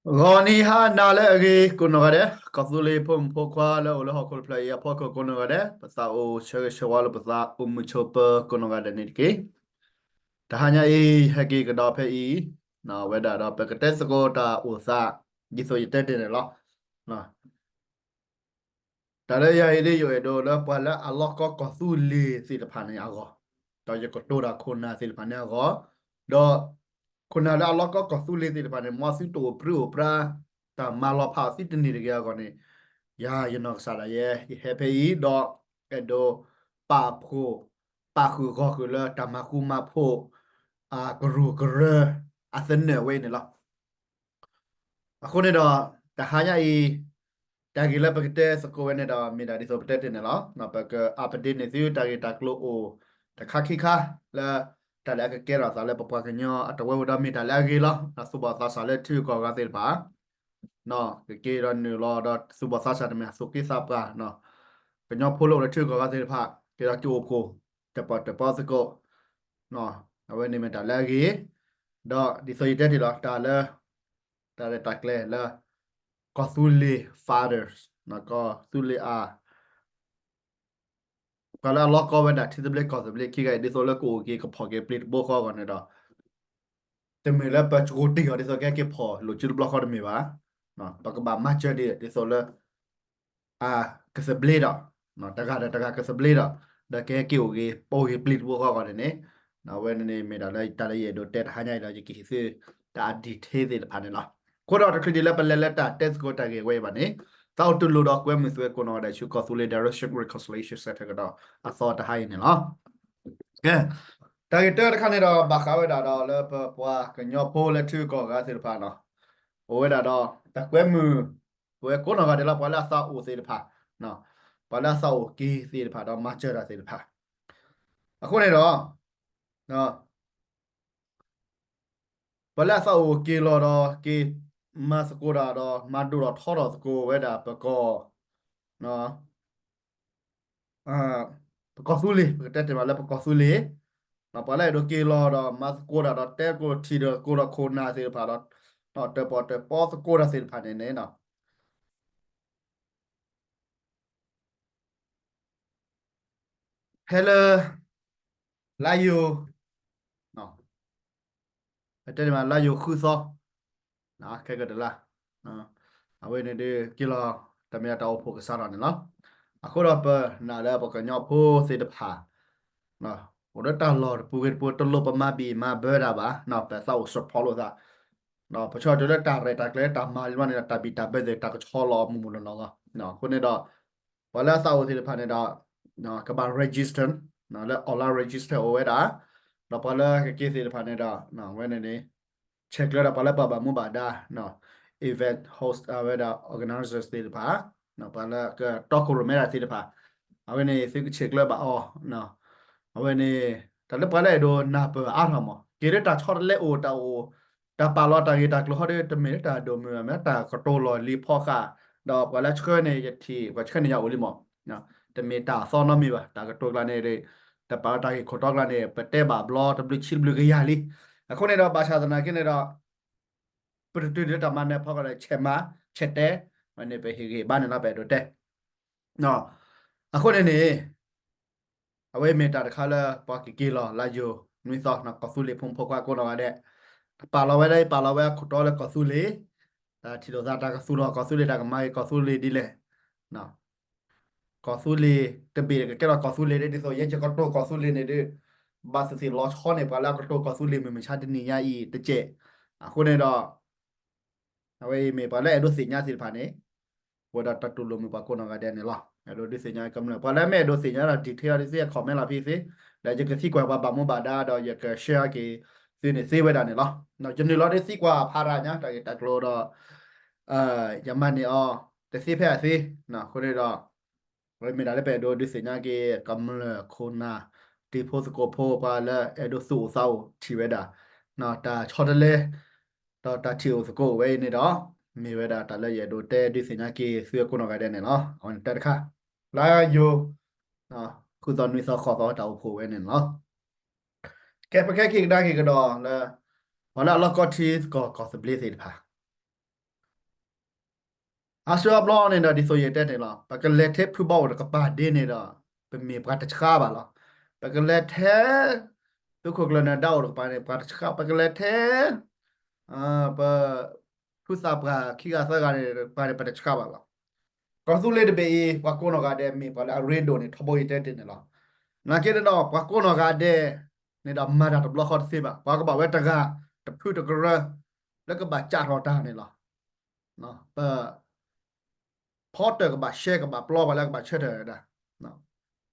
ဂီၤနံၤဟါနၤလၢအဂ့ၤကိးနီၢ်ဂၤဒဲး, ကီၢ်သူလ့ၤဖိမုၣ်ဖိခွါလၢအိၣ်လၢဟီၣ်ခိၣ်တဖျၢၣ်အံၤအဖီခိၣ်ကိးနီၢ်ဂၤဒဲး, ပသးအိၣ်ဆၢဂ့ၤဆၢဝါလၢပသးအိၣ်မုာ်ဆိးပၢၤကိးနီၢ်ဂၤဒဲးန့ၣ်တက့ၢ်. တဟါညါအံၤ ဟဲက့ၤကဒီးဖဲအံၤ, ဝဲဒၣ်ဒီးပကတဲသကိးတၢ်အိၣ်သး ဒ်သိးယတဲတ့ၢ်န့ၣ်လီၤ. တၢ်လၢယၤအံၤဒ်ယအဲၣ်ဒိးလၢပှၤလၢအလီၢ်ကီကီၢ်သူလ့ၤသ့ၣ်တဖၣ်န့ၣ်အဂီၢ်, ဒီးယကတိၤတၢ်ခိၣ်နၢ်သ့ၣ်တဖၣ်န့ၣ်အဂီၢ်, ဒီးခိၣ်နၢ်လၢအလီၢ်ကီကီၢ်သူလ့ၤသ့ၣ်တဖၣ်န့ၣ် မ်သုတအိၣ်ပြံအိၣ်ပြါ တၢ်မၤလီၤဖးအီၤသုတန့ၢ်တဂ့ၤအဂီၢ်န့ၣ်, ယၤယနီၢ်ကစၢ်ဒၣ်ယဲ ယဟဲဖဲအံၤ ဒီးအဲၣ်ဒိးပာ်ဖှိၣ် ပာ်ဃုာ်ဂီၢ်ဃုာ်လၢတၢ်မၤဃူမၤဖိး အကရူၢ်ကရၢ အသနၢၣ်ဝဲအံၤန့ၣ်လီၤ. အဃိန့ၣ်ဒီး တဟါညါအံၤ တၢ်ဂ့ၢ်လၢပကတဲသကိးဝဲန့ၣ်ဒီး မ့ၢ်ဒၣ်ဒ်သိးပတဲတ့ၢ်န့ၣ်လီၤ. ပက update န့ၢ်သုတၢ်ဂ့ၢ်တၢ်ကျိၤအိၣ်တခါခံခါ လၢတၢ်လၢအကကဲထီၣ်သးလၢပပှၤကညီအတဝဲဝဲဒီးမ့ၢ်တၢ်လၢအဂ့ၤလီၤ. သူၣ်ဘီၣ်သးစၢ်လၢထံဂုၤကီၢ်ဂၤသ့ၣ်တဖၣ် ကက့ၤဒီးနုာ်လီၤဒီးသူၣ်ဘီၣ်သးစၢ်တမ့ၢ်သူၣ်က့သးပှၢ်, ကညီဖိလၢအိၣ်လၢထံဂုၤကီၢ်ဂၤသ့ၣ်တဖၣ် က့ၤဒီးက့ၤအိၣ်ဖှိၣ် တပီၢ်တပီသကိး အဝဲန့ၣ်မ့ၢ်တၢ်လၢအဂ့ၤ, ဒီးဒ်သိးယတဲတ့ၢ်လီၤ တၢ်လၢ တၢ်ရဲၣ်တၢ်ကျဲၤလၢ ကီၢ်သူလ့ၤ fathers ကီၢ်သူလ့ၤအ ပှၤလၢအလီၢ်ကီဝဲဒၣ်ထံသဘျ့ကီၢ်သဘျ့ခံဂၤအံၤ ဒ်သိးလၢကအိၣ်က့ၤကဖီၣ်က့ၤပျ့ၤတဘိဃီအဂီၢ်န့ၣ်ဒီး တမ့ၢ်လၢပကက့ၤဖီၣ်လိာ်စုတဘျီဃီတမ့ၢ်ဘၣ်. ပကဘၣ်မၤစၢၤဒ်သိးလၢ အကသဘျ့ဒီး တဂၤဒီးတဂၤကသဘျ့ဒီး ဒီးကဟဲက့ၤအိၣ်က့ၤ ပအိၣ်က့ၤပျ့ၤတဘိဃီအဂီၢ်န့ၣ်န့ၣ်, အဝဲန့ၣ်န့ၣ်မ့ၢ်ဒၣ်လၢတၢ်လၢယအဲၣ်ဒိးတဲတဟါညါအံၤဒီး ယကဟ့ၣ်သုတၢ် detail သ့ၣ်တဖၣ်န့ၣ်လီၤ. အဃိဒီးတချုးဒံးလၢပလဲၤလၢတၢ်တဲသကိးတၢ်ဂ့ၢ်ဝဲအံၤဘၣ်န့ၣ်, သးအိၣ်တူၢ်လိာ်ဒီးကွဲမုာ်သုဝဲကိးနီၢ်ဂၤဒဲးဆူ ကီၢ်သူလ့ၤ Direction Reconciliation Center ကဒီးအသီတဟါအံၤန့ၣ်လီၤ. ကဲ, တၢ်ဂ့ၢ်တၢတခါန့ၣ်ဒီး ဘၣ်ဃးဝဲဒၣ်ဒီးလၢပပှၤကညီဖိလၢထံဂုၤကီၢ်ဂၤသ့ၣ်တဖၣ်န့ၣ်, အိၣ်ဝဲဒၣ်ဒီးတၢ်ကွဲမုာ် ပဝဲကိးနီၢ်ဂၤဒဲးလၢပှၤလၢအသးအိၣ်သ့ၣ်တဖၣ်, ပှၤလၢအသးအိၣ်က့ၤသ့ၣ်တဖၣ်ဒီးမၤစၢၤတၢ်သ့ၣ်တဖၣ်, အဃိန့ၣ်ဒီး ပှၤလၢအသးအိၣ်က့ၤလီၤဒီးက့ၤမၤသကိးတၢ်ဒီး မၤဒိၣ်ထီၣ်ထီထီၣ်သကိးဝဲဒၣ်ပကီၢ် ပကီၢ်သူလ့ၤ, ပကတဲတ့ၢ်မးလၢပကီၢ်သူလ့ၤ, ပှၤလၢအဲၣ်ဒိးက့ၤလီၤဒီးမၤသကိးတၢ်ဒီး တဲသကိးထံၣ်သကိးဒီးခိၣ်နၢ်သ့ၣ်တဖၣ်ဒီး တၢၣ်ပီၣ်တၢၣ်ပီသကိးတၢ်သ့ၣ်တဖၣ်န့ၣ်န့ၣ် ဖဲလၢ လါယိၤ ပတဲန့ၣ်မး လါယိၤဃုသီ ခဲကတလါ, အဝဲန့ၣ်ဒုးက့ၤလီၤ တၢ်မ့ၢ်တၢ်အိၣ်ဖှိၣ်ကစးထီၣ်န့ၣ်လီၤ. အဃိဒီးပနာ်လၢပကညီဖိသ့ၣ်တဖၣ် အိၣ်ဒီးတၢ်လီၢ်တပူၤဂ့ၤတပူၤ တလိၣ်ပမၤဘံၣ်မၤဘၢတၢ်ဘၣ်, ပသးအိၣ် support လိာ်သး, ပဆိကမိၣ်လၢတၢ်ရဲၣ်တၢ်ကျဲၤတၢ်မၤလံမးန့ၣ်ဒီး တၢ်ဘံၣ်တၢ်ဘၢသ့ၣ် တၢ်ကဆီလီၤအီၤမုၢ်မုၢ်နီၢ်နီၢ်လီၤ. အဃိန့ၣ်ဒီး ပှၤလၢအသးအိၣ်သ့ၣ်တဖၣ်န့ၣ်ဒီး ကဘၣ် register လၢ online register အိၣ်ဝဲဒၣ်, ဒီးပှၤလၢကက့ၤသ့ၣ်တဖၣ်န့ၣ်ဒီး ဝဲန့ၣ်န့ၣ် ဆဲးကျၢဒီးပှၤလၢပှၤဘၣ်မူဘၣ်ဒါ event host အဝဲဒၣ် organizers သ့ၣ်တဖၣ်, ပှၤလၢကတီခိၣ်ရိၣ်မဲတၢ်သ့ၣ်တဖၣ်, အဝဲန့ၣ်သုကဆဲးကျၢဘၣ်အီၤ, အဝဲန့ၣ် တၢ်လၢပှၤလၢအဲၣ်ဒိးနၢ်ပၢၢ်အါထီၣ်မး က့ၤလၢတၢ်ဆီတလဲအိၣ်တၢ်အိၣ် တၢ်ပာ်လီၤတၢ်ဂ့ၢ်တၢ်ကျိၤဟီဒီး တမ့ၢ်လၢတၢ်ဒိၣ်မုၢ်ဘၣ် မ့ၢ်တၢ်ကတိၤလီၢ်လံၤဖီဃာ်, ဒီးပှၤလၢဆှၢန့ၣ်ယထံၣ် ပှၤဆှၢန့ၣ်ယအိၣ်လံမး, တမ့ၢ်တၢ်အသီနီတမံၤဘၣ် တၢ်ကတိၤကျါန့ၣ် တပာ်လီၤတၢ်ဂ့ၢ်ခိၣ်တီကျါန့ၣ် ပတဲဘၣ်ဘျီတဘျုးဆံတဘျုးကယၤလံ. အဃိန့ၣ်ဒီး ဘၣ်ဆၣ်သနာ်က့န့ၣ်ဒီး ပတတုၤဒ်လၢတၢ်မၤနၢၤဖီခိၣ်ဒီး ဆဲးမၤ ဆဲးတဲ, ဝဲန့ၣ်ပဟ့ၣ်ဂံၢ်ဟ့ၣ်ဘါန့ၣ်လီၤ ပအဲၣ်ဒိးတဲ အဃိန့ၣ်န့ၣ် အဝဲမ့ၢ်တၢ်တခါလၢပှၤကက့ၤလီၤလါယိၤနွံသီ ကီၢ်သူလ့ၤဖိမုၣ်ဖိခွါကိးနီၢ်ဂၤဒဲး, ပာ်လီၤဝဲဒၣ် ပာ်လီၤဝဲခိၣ်တီလၢကီၢ်သူလ့ၤ, တၢ်ထံၣ်လိာ်သးတၢ်ကသူၣ်ထီၣ်ကီၢ်သူလ့ၤ တၢ်ကမၤက့ၤကီၢ်သူလ့ၤဒ်လဲၣ် ကီၢ်သူလ့ၤတဘ့ၣ်ကကဲထီၣ်ကီၢ်သူလ့ၤဒ်သိး ယဲယကတိၤကီၢ်သူလ့ၤန့ၣ်ဒီး ဘၣ်သ့ၣ်သ့ၣ်လီၤဆီန့ၣ် ပှၤလၢအကတိၤကီၢ်သူလ့ၤမုၢ်မဆါတနံၤညါအံၤတကဲး. အဃိန့ၣ်ဒီး အဝဲအံၤမ့ၢ်ပှၤလၢအဲၣ်ဒိးသ့ၣ်ညါသ့ၣ်တဖၣ်န့ၣ် ဝဲဒၣ်တၢ်တူၢ်လိာ်မုာ်ပှၤကိးနီၢ်ဂၤဒဲးန့ၣ်လီၤ. အဲၣ်ဒိးဒုးသ့ၣ်ညါကမျၢၢ် ပှၤလၢမ့ၢ်အဲၣ်ဒိးသ့ၣ်ညါဒီး detail ဒ်သိး comment လီၤဖဲသ့, ဒီးယကသံကွၢ်ပှၤဘၣ်မူဘၣ်ဒါဒီး ယက share က့ၤသုန့ၣ်သ့ဝဲဒၣ်န့ၣ်လီၤ. ယနုာ်လီၤဒ်သံကွၢ်ဖးရၤညါ တၢ်ဂ့ၢ်တၢ်ကျိၤဒီး ယမၤန့ၢ်အီၤ တသ့ဖဲအသ့, အဃိန့ၣ်ဒီး ဝဲမ့ၢ်ဒၣ်လၢပအဲၣ်ဒိးဒုးသ့ၣ်ညါက့ၤ ကမျၢၢ်ခိၣ်နၢ် တံၤဖိသကိးဖိ ပှၤလၢအဲၣ်ဒိးသူၣ်အိၣ်သးအိၣ်ထံၣ်ဝဲဒၣ် တၢ်ဆီတလဲ ဒီးတၢ်ထံၣ်အိၣ်သကိးအိၣ်ဝဲအံၤန့ၣ်ဒီး မ့ၢ်ဝဲဒၣ်တၢ်လၢယအဲၣ်ဒိးတဲဒုးသ့ၣ်ညါက့ၤသုကိးနီၢ်ဂၤဒဲးန့ၣ်လီၤ. အဝဲန့ၣ်တၢ်တခါ လါယိၤ ဃုသီနွံသီဃိးသီတၢ်အိၣ်ဖှိၣ်ဝဲန့ၣ်လီၤ. ကဲ ပကဟဲက့ၤကဒါက့ၤကဒီးလၢ ပှၤလၢအလီၢ်ကီထံကီၢ်ကီၢ်သဘျ့သ့ၣ်တဖၣ် အါစုအါဘျီန့ၣ်ဒီး ဒ်သိးယတဲန့ၣ်လီၤ, ပကလဲၤထဲဖုဘီအိၣ်တကပၤဒ်န့ၣ်ဒီး ပမ့ၢ်ပှၤတဆှးဘၣ်လီၤ. ပကလဲၤထဲ သုးခိၣ်ကျၢၢ်နၢၤဒါအိၣ်တကပၤန့ၣ် ပှၤတဆှး, ပကလဲၤထဲ ပ ဖုသးပှၢ်ခံဂၤသၢဂၤန့ၣ် ပှၤန့ၣ် ပတဆှးဘၣ်လီၤ. ကီၢ်သူလ့ၤတဘ့ၣ်အံၤ ပှၤကိးနီၢ်ဂၤဒဲး မ့ၢ်ပှၤလၢအရ့ဒိၣ်န့ၣ် ထီဘိယတဲတ့ၢ်န့ၣ်လီၤ. နာ်က့ဒီး ပှၤကိးနီၢ်ဂၤဒဲးန့ၣ်ဒီး မၤတၢ်တဘျီဃီတသ့ဘၣ်. ပှၤကဘၣ်ဝဲတဂၤ တဖုတကရၢ လၢကဘၣ်ကးထီၣ်တၢ်န့ၣ်လီၤ. ပ ဖီတၢၣ်ကဘၣ်ရှဲ ကဘၣ်ပျီ ပှၤလၢကဘၣ်ဆၢထၢၣ်ဝဲဒၣ်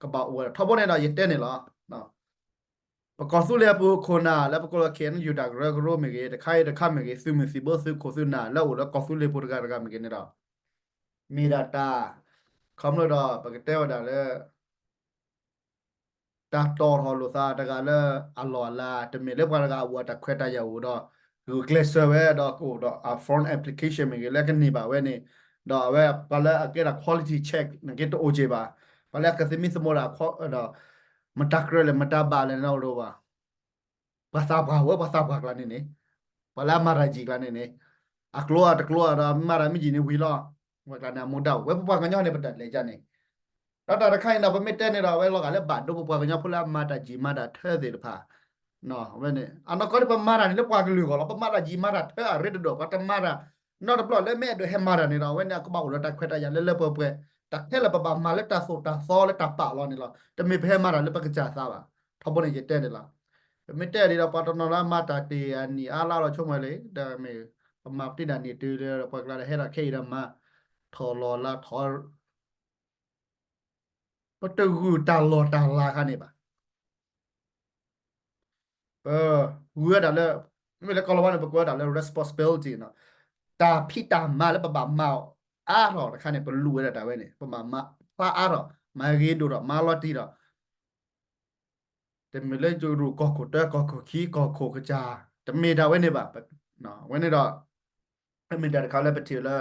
ကဘၣ်အိၣ်ဝဲဒၣ် ထီဘိန့ၣ်ဒီး ယတဲန့ၣ်လီၤ. ပကီၢ်သူလ့ၤအပူၤခိၣ်နၢ် လၢပကိးလၢ ခ့ၣ်အဲၣ်ယူၣ် တၢ်ကရၢကရိမ့ၢ်ဂ့ၤ, တခါအံၤတခါမ့ၢ်ဂ့ၤ, သုးမုၢ်သံၣ်ဘိ သုးခိၣ်သုးနၢ် လၢအအိၣ်လၢကီၢ်သူလ့ၤပူၤတဂၤတဂၤမ့ၢ်ဂ့ၤန့ၣ်ဒီး မ့ၢ်ဒၣ်တၢ် ခီဖျိဒီး ပကတဲဝဲဒၣ်လၢ တၢ်တီၣ်ထီၣ်လိာ်သးတဂၤလၢအလီၢ်အလၤ, တမ့ၢ်လၢပှၤတဂၤအအိၣ်အတၢ်ခွဲးတၢ်ယာ်အိၣ်ဒီး ဂုာ်ကျဲးစၢးဝဲဒီးကအိၣ်ဒီး အ foreign application မ့ၢ်ဂ့ၤ လၢကန့ၢ်ဘၣ်ဝဲန့ၣ်, ဒီးအဝဲပှၤလၢအကဲဒၣ် quality check န့ၣ်က့တအိၣ်က့ၤဘၣ်. ပှၤလၢအကသမံသမိးဒၣ်ဒီး မတၤကြၢးလဲၣ် မတၤဘၣ်လဲၣ်န့ၣ်တအိၣ်ဘၣ်. ပှၤသးပှၢ်ဝဲ ပှၤသးပှၢ်ကျါန့ၣ်န့ၣ်, ပှၤလၢအမၤတၢ်ယံာ်ကျါန့ၣ်န့ၣ်, အကျိၤအတကျိၤဒီး မၤတၢ်မ့ၢ်ယံာ်န့ၣ်ဝံၤလီၤ. ဝဲကျါန့ၣ် အမူဒါအိၣ်ဝဲ ပပှၤကညီန့ၣ် ပတၢ်လဲၤကန့ၣ် ဒီးတၢ်တခါအံၤဒီး ပမ့ၢ်တဲန့ၣ်ဒီး အဝဲလီၤဂာ်လၢဘၣ်ဒိပပှၤကညီဖိလၢအမၤတၢ်ယံာ်မၤတၢ်ထၢသ့ၣ်တဖၣ်, ဝဲန့ၣ် အနီၢ်ကီၢ်န့ၣ် ပမၤတၢ်န့ၣ်လၢပှၤကလုာ်အဂီၢ်လီၤ. ပမၤတၢ်ယံာ်မၤတၢ်ထၢအရ့တဒိၣ် ပှၤတမၤတၢ် နီတဘျီလၢမ့ၢ်အဲၣ်ဒိးဟဲမၤတၢ်န့ၣ်ဒီး အဝဲန့ၣ် အကဘၣ်အိၣ်ဒီးတၢ်ခွဲးတၢ်ယာ်လၢလၢပှဲၤပှဲၤ, တၢ်ခဲလၢာ်ပဘၣ်မၤလၢတၢ်သိၣ်တၢ်သီလၢတၢ်ပာ်လီၤန့ၣ်လီၤ. တမ့ၢ်ပဟဲမၤတၢ်လၢပကစၢ်သးဘၣ်. ထီဘိန့ၣ်ယတဲန့ၣ်လီၤ. ပမ့ၢ်တဲဒ်ဒီး ပှၤတနီၤလၢအမၤတၢ်တ့ၢ်အနံၣ်အါလါလီၤ ဆိကမိၣ်လံ, ဒီးမ့ၢ်ပမၤပတံၢ်ဒၣ်န့ၣ်တုၤလၢပှၤကျါဒီးဟဲဒီးခဲအံၤဒီးမၤ ထီၣ်လီၤလၤထီၣ် ပတဂုာ်တၢ်လီၢ်တၢ်လၤခါန့ၣ်ဘၣ်. ပဂုာ်ဝဲဒၣ်လၢ မ့မ့ၢ်လၢကီၢ်လီၤဝါန့ၣ် ပကွဲးဝဲဒၣ်လၢ responsibility နီၤ, တၢ်ဖံးတၢ်မၤလၢပဘၣ်မၤအါထီၣ်တခါန့ၣ် ပလူၤဝဲဒၣ်တၢ်ဝဲန့ၣ် ပဘၣ်မၤဖျါအါထီၣ် မၤဂ့ၤဒိၣ်ထီၣ် မၤလီၤတံၢ်ထီၣ် တမ့ၢ်လၢယရူၢ်ကီၢ်ခိၣ်တၢ ကီၢ်ခိၣ်ခံ ကီၢ်ခိၣ်ကစၢ် တမ့ၢ်တၢ်ဝဲန့ၣ်ဘၣ်. ဝဲန့ၣ်ဒီး မ့ၢ်တၢ်တခါလၢပထံၣ်လၢ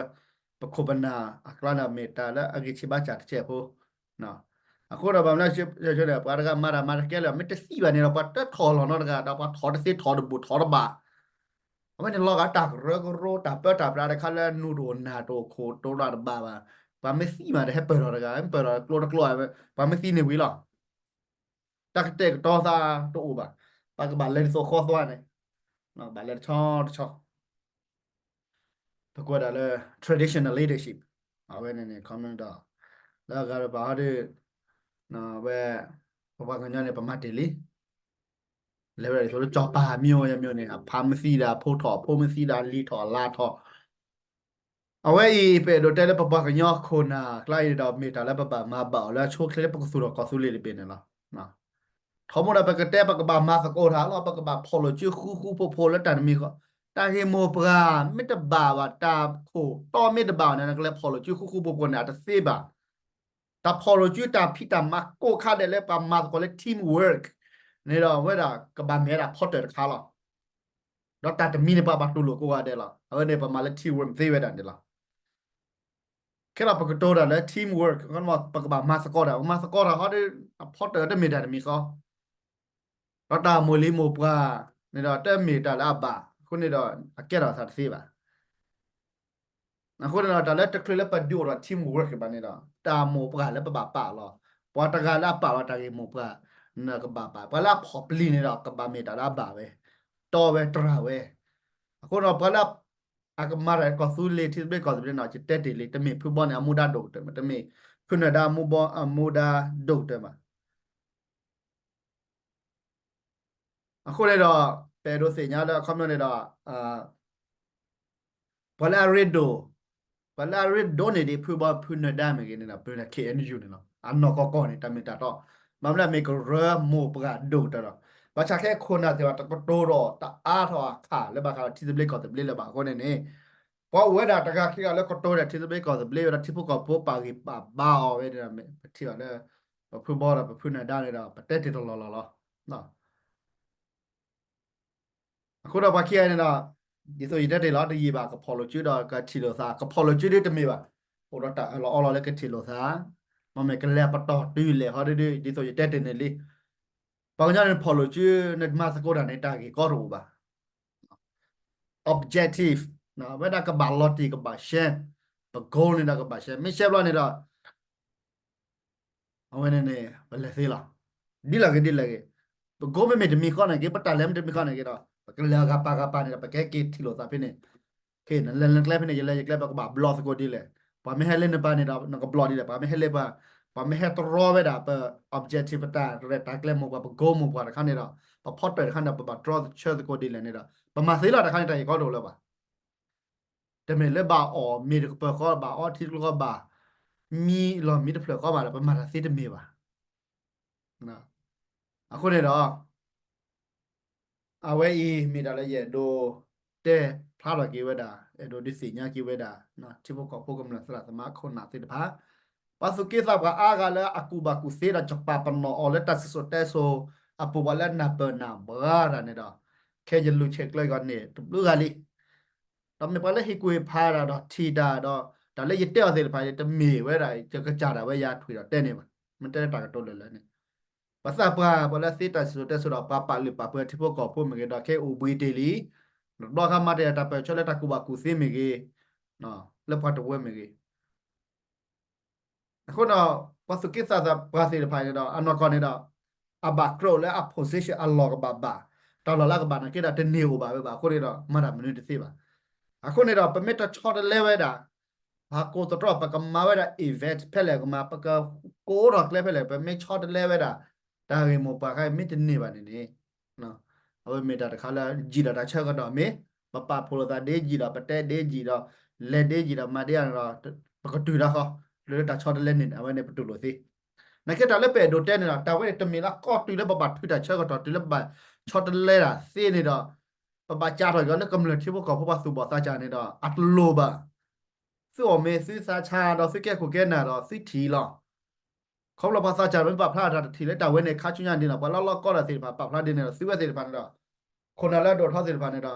ပခိၣ်ပနၢ်အကျါန့ၣ် မ့ၢ်တၢ်လၢအဂံၢ်ဆံးဘါစၢ်တစဲးဖိ. အဃိဒီး ဘၣ်မနုၤလဲၣ်န့ၣ် ပှၤတဂၤမၤတၢ်မၤတကဲလၢၤ မ့ၢ်တသံဘၣ်န့ၣ်ဒီး ပှၤတထီၣ်လီၤနီတဂၤ ဒီးပှၤထီၣ်တသ့ထီၣ်တဘူၣ်ထီၣ်တဘၣ် အဝဲန့ၣ်လီၤဂာ်တၢ်ကရၢကရိ တၢ်ပၢတၢ်ပြးတခါလၢ နူတအိၣ်နၢ်တအိၣ်ခိၣ်တအိၣ်တဘၣ်ဘၣ်. ပှၤမ့ၢ်သံမး တဟဲပၢၢ်ထီၣ်တဂၤ မ့ၢ်ပၢၢ်ထီၣ်ကျိတကျိ ပှၤမ့ၢ်သံန့ၣ်ဝံၤလီၤ. တၢ်ကတဲာ်ကတီၤသးတအိၣ်ဘၣ်. ပှၤကဘၣ်လဲၤဒ်သိးဃီသွါန့ၣ်, ဘၣ်လဲၤတဆီတဆီ ပကွဲးဒၣ်လၢ traditional leadership အဝဲန့ၣ်န့ၣ် ခီမ့ၢ်ဒီး လၢအဂၤတဘၣ်ဟီဒီး ဝဲ ပပှၤကညီန့ၣ် ပမၤတ့ၢ်လံ. လဲၤဝဲဒၣ်ဒ်သိးလၢကၠီၤပၤမံၤဧိၤယမံၤန့ၣ် အဖါမ့ၢ်သံဒီးအဖိထီၣ် အဖိမ့ၢ်သံဒီးအလံၤထီၣ်အလါထီၣ် အဝဲအံၤ ပအဲၣ်ဒိးတဲလၢပပှၤကညီခိၣ်နၢ်ကျါအံၤဒီး မ့ၢ်တၢ်လၢပဘၣ်မၤဘၣ်အီၤလၢအဆိအချ့လၢပကသူၣ်ထီၣ်ကီၢ်သူလ့ၤတဘ့ၣ်န့ၣ်လီၤ. ထီဘိဒီးပကတဲပကဘၣ်မၤသကိးတၢ်လီၤ ပကဘၣ်ဖီၣ်လိာ်စုဃူဃူဖိးဖိးလၢတၢ်တမံၤဃီ, တၢ်ဂ့ၢ်မိၢ်ပှၢ်မ့ၢ်တဘၣ်ဘၣ် တၢ်ခိၣ်တီမ့ၢ်တဘၣ်န့ၣ် နကလဲၤဖီၣ်လိာ်စုဃူဃူဖိးဖိးန့ၣ် အတသ့ဘၣ်. တၢ်ဖီၣ်လိာ်စုတၢ်ဖံးတၢ်မၤကိးခါဒဲးလၢပှၤမၤသကိးလၢ team work န့ၣ်ဒီး အဝဲဒၣ်ကဘၣ်မ့ၢ်ဝဲဒၣ်ဖီတၢၣ်တခါလီၤ. ဒီးတၢ်တမံၤန့ၣ် ပှၤဘၣ်တူၢ်လိာ်ကိးဂၤဒဲးလီၤ. အဝဲန့ၣ် ပမၤလၢ team work သ့ဝဲဒၣ်န့ၣ်လီၤ. ခဲဒီးပကတိၤတၢ်လၢ team work ပကဘၣ်မၤသကိးတၢ် ပမၤသကိးတၢ်ဟီဒီး အဖီတၢၣ်တမ့ၢ်တၢ်တမံၤဃီ ဒီးတၢ်မိၢ်လံၤမိၢ်ပှၢ်န့ၣ်ဒီး တမ့ၢ်တၢ်လၢအဘၣ်အဃိန့ၣ်ဒီး အကဲထီၣ်သးတသ့ဘၣ်. အဃိန့ၣ်ဒီး တၢ်လၢတချုးလၢပဒုးအိၣ်ထီၣ် team work ဘၣ်န့ၣ်ဒီး တၢ်မိၢ်ပှၢ်လၢပဘၣ်ပာ်လီၤ. ပှၤတဂၤလၢအပာ်လီၤတၢ်ဂ့ၢ်မိၢ်ပှၢ် နကဘၣ်ပာ် ပှၤလၢအဖီၣ်ပျံၤန့ၣ်ဒီး ကဘၣ်မ့ၢ်တၢ်လၢအဘၣ်ဝဲ တီဝဲတြၢ်ဝဲ. အဃိဒီး ပှၤလၢအကမၤတၢ်ကီၢ်သူလ့ၤ ထံသဘျ့ကီၢ်သဘျ့န့ၣ် ယတဲတ့ၢ်လံ တမ့ၢ်ဖုဘီန့ၣ် အမူဒါဒိၣ်ကတၢၢ်မး တမ့ၢ်ဖုနၢၤဒါအမူဒါဒိၣ်ကတၢၢ်မး အဃိန့ၣ်ဒီး ပအဲၣ်ဒိးသ့ၣ်ညါလၢအခီပညီန့ၣ်ဒီး ပှၤလၢအရ့ဒိၣ်, ပှၤလၢအရ့ဒိၣ်န့ၢ်ဒံးဖုဘီဖုနၢၤဒါမ့ၢ်ဂ့ၤန့ၣ်ဒီး ပဝဲဒၣ် ခ့ၣ်အဲၣ်ယူၣ် န့ၣ်လီၤ. အနီၢ်ကီၢ်ကီၢ်န့ၣ် တၢ်မ့ၢ်တၢ်တီ, ဘၣ်မနုၤမ့ၢ်ကရၢမိၢ်ပှၢ်ဒိၣ်ကတၢၢ်ဒီး ဘၣ်ဆၣ်ခဲခိၣ်နၢ်သ့ၣ်တဖၣ် တကတိၤဒီးတအါထီၣ်အခါလၢဘၣ်ဃးဒီးထံသဘျ့ကီၢ်သဘျ့လၢၤဘၣ်အဃိန့ၣ်န့ၣ် ပှၤအိၣ်ဝဲဒၣ်တဂၤခံဂၤလၢကတိၤဒီးထံသဘျ့ကီၢ်သဘျ့ဝဲဒီးထံဖိကီၢ်ဖိပာ်ဂံၢ်ပာ်ဘါအီၤဝဲန့ၣ်ဒီး ပထံၣ်ဘၣ်လၢ ပဖုဘီဒီးပဖုနၢၤဒါန့ၣ်ဒီး ပတဲတ့ၢ်တလီၢ်လီၢ်လီၤ. အဃိဒီးပှၤခံဂၤန့ၣ်ဒီး ဒ်သိးယတဲတ့ၢ်လီၤ တယံာ်ဘၣ် ကဖီၣ်လိာ်စုဒီးကထံၣ်လိာ်သး ကဖီၣ်လိာ်စုဒ်တမ့ၢ်ဘၣ်, အိၣ်ဒီးတၢ်အၢၣ်လီၤအီလီၤလၢကထံၣ်လိာ်သး, မ့မ့ၢ်ကလဲၤပတီၢ်တုၤလဲၣ်ဟီဒ် ဒ်သိးယတဲတ့ၢ်န့ၣ်လံ. ပှၤကညီန့ၣ်ဖီၣ်လိာ်စု နမၤသကိးတၢ်န့ၣ် တၢ်ဂ့ၢ်ကီတအိၣ်ဘၣ်. objective ဝဲဒၣ်ကဘၣ်လီၤတံၢ်ကဘၣ်ရှဲ, ပ goal န့ၣ်ဒီးကဘၣ်ရှဲ မ့ၢ်ရှဲဘျီန့ၣ်ဒီး အဝဲန့ၣ်န့ၣ် ပလဲၤသ့လီၤ. ဒ်လဲၣ်ဂ့ၤဒ်လဲၣ်ဂ့ၤ, ပ goal မ့မ့ၢ်တမံၤဃီန့ၣ်က့ ပတၢ်လဲၤမ့ၢ်တမံၤဃီန့ၣ်က့ဒီး ပကလဲၤအဂၤပာ်ဂၤပာ်န့ၣ်ဒီး ပကဟဲက့ၤထံၣ်လိာ်သးဖဲန့ၣ် နလဲၤနကျဲဖဲန့ၣ် ယလဲၤယကျဲ ပကဘၣ်ဘျီသကိးဒ်လဲၣ်. ပှၤမ့ၢ်ဟဲလၢနပၤန့ၣ်ဒီး နကဘျီဒ်လဲၣ်. ပှၤမ့ၢ်ဟဲလၢပှၤ, ပှၤမ့ၢ်ဟဲတရီဝဲဒၣ် ပ objective ပတၢ်ရဲၣ်တၢ်ကျဲၤမိၢ်ပှၤ ပ goal မိၢ်ပှၤတခါန့ၣ်ဒီး ပဖီတၢၣ်တခါန့ၣ်ဒီး ပဘၣ်တြီဆၢသကိးဒ်လဲၣ်န့ၣ်ဒီး ပမၤသ့လီၤတခါန့ၣ် တၢ်ဂ့ၢ်ကီတအိၣ်လၢၤဘၣ်. တမ့ၢ်လၢဘၣ်အီၣ်မ့ၤတကပၤဃီ ဘၣ်အီထံတကပၤဃီ ဘၣ်မံလီၢ်မံတဖျၢၣ်ဃီဘၣ်ဒီး ပမၤတၢ်သ့တမ့ၢ်ဘၣ်. အဃိန့ၣ်ဒီး အဝဲအံၤမ့ၢ်တၢ်လၢယအဲၣ်ဒိးတဲဖျါထီၣ်က့ၤဝဲဒၣ်, အဲၣ်ဒိးဒုးသ့ၣ်ညါက့ၤဝဲဒၣ် ထံဖိကီၢ်ဖိကမျၢၢ်သရၣ်သမါခိၣ်နၢ်သ့ၣ်တဖၣ်, ပှၤသူၣ်က့သးပှၢ်အါဂၤလၢအကူၣ်ဘၣ်ကူၣ်သ့ဒီး ကပာ်ပနီၣ်အီၤလၢတၢ်စံၣ်စိၤတဲစိၤအပူၤ ပှၤလၢနၢ်ပၢၢ်နၢ်ဘှါတၢ်န့ၣ်ဒီး ခဲယလူၤဆဲးကျၢကီးန့ၣ် တဘျုးဂၤလံ ဒီးမ့ၢ်ပှၤလၢဟ့ၣ်ကူၣ်ဟ့ၣ်ဖးတၢ်ဒီးထံၣ်တၢ်ဒီး တၢ်လၢယတဲအီၤသ့ၣ်တဖၣ်န့ၣ် တမ့ၢ်ဝဲဒၣ် ယကစၢ်ဒၣ်ဝဲယၤထွံၣ်ဒီးတဲန့ၣ်ဘၣ်. မ့ၢ်တဲလၢတၢ်ကတိၤလၢာ်လၢာ်န့ၣ် ပသးပှၢ် ပှၤလၢသ့တၢ်စံၣ်စိၤတဲစိၤဒီး ပှၤပာ်လုၢ်ပာ်ပှ့ၤထံဖိကီၢ်ဖိမ့ၢ်ဂ့ၤ ဒီးခဲအိၣ်ဘှံးတ့ၢ်လံ, တဘျီခါမၤတ့ၢ်တၢ်ပၢၢ်ဆၢလၢတၢ်ကူၣ်ဘၣ်ကူၣ်သ့မ့ၢ်ဂ့ၤ, လၢပှၤတဝၢမ့ၢ်ဂ့ၤ အဃိဒီး ပှၤသူၣ်က့သးပှၢ်သ့ၣ်တဖၣ်န့ၣ်ဒီး အနီၢ်ကီၢ်န့ၣ်ဒီး အဘၣ်ကြၢးလၢအ position အလီၢ်ကဘၣ်ဘၣ်, တၢ်လီၢ်လၢအကဘၣ်နာ်က့ဒီး တန့ၢ်အိၣ်ဘၣ်ဝဲဘၣ်အဃိန့ၣ်ဒီး မၤတၢ်မနုၤတသ့ဘၣ်. အဃိန့ၣ်ဒီး ပမ့ၢ်တဆီတလဲဝဲဒၣ် ပှၤကိးသတြီ ပကမၤဝဲဒၣ် event ဖဲလဲၣ်ကမၤ ပကကိးထီၣ်ကျဲဖဲလဲၣ် ပမ့ၢ်ဆီတလဲဝဲဒၣ် တၢ်ဂ့ၢ်မိၢ်ပှၢ်ခါအံၤမ့ၢ်တန့ၢ်ဘၣ်န့ၣ်န့ၣ် အဝဲမ့ၢ်တၢ်တခါလၢ ယံာ်ဒီးတၢ်ဆၢကတီၢ်မ့ၢ် ပပာ်ဖှိၣ်လိာ်သးဒ့ယံာ်ဒီး ပတဲဒ့ယံာ်ဒီး လဲၤဒ့ယံာ်ဒီး မၤဒ့ယံာ်ဒီး ပကတုၤတၢ်ဃီ လၢတၢ်ဆီတလဲန့ၣ် အဝဲန့ၣ်ပတူၢ်လိာ်သ့. နာ်က့တၢ်လၢပအဲၣ်ဒိးတဲန့ၣ်ဒီး တၢ်ဝဲန့ၣ်တမ့ၢ်လၢကီၢ်တုၤလၢပဘၣ်ထုးတၢ်ဆၢကတီၢ် တုၤလၢပဘၣ်ဆီတလဲတၢ်သ့န့ၣ်ဒီး ပဘၣ်ကးထီၣ်က့ၤအီၤလၢကမျၢၢ်ထံဖိကီၢ်ဖိပှၤသူၣ်ဘီၣ်သးစၢ်န့ၣ်ဒီး အတလိၣ်ဘၣ် သုအိၣ်မ့ၢ်သုသးဆါဒီးသုကဲခိၣ်ကဲနၢ်ဒီးသုထံၣ်လီၤ. ခီဖျိပှၤသးစၢ်မ့ၢ်ပာ်ဖျါတၢ်တထံၣ်လၢတၢ်ဝဲန့ၣ် ခါဆူညါဒ်န့ၣ် ပှၤလၢလီၢ်ကီၢ်တၢ်သ့ၣ်တဖၣ်ပာ်ဖျါဒ်န့ၣ်ဒီး သုဝဲသ့ၣ်တဖၣ်န့ၣ်ဒီး ခိၣ်နၢ်လၢအဒိၣ်ထီသ့ၣ်တဖၣ်န့ၣ်ဒီး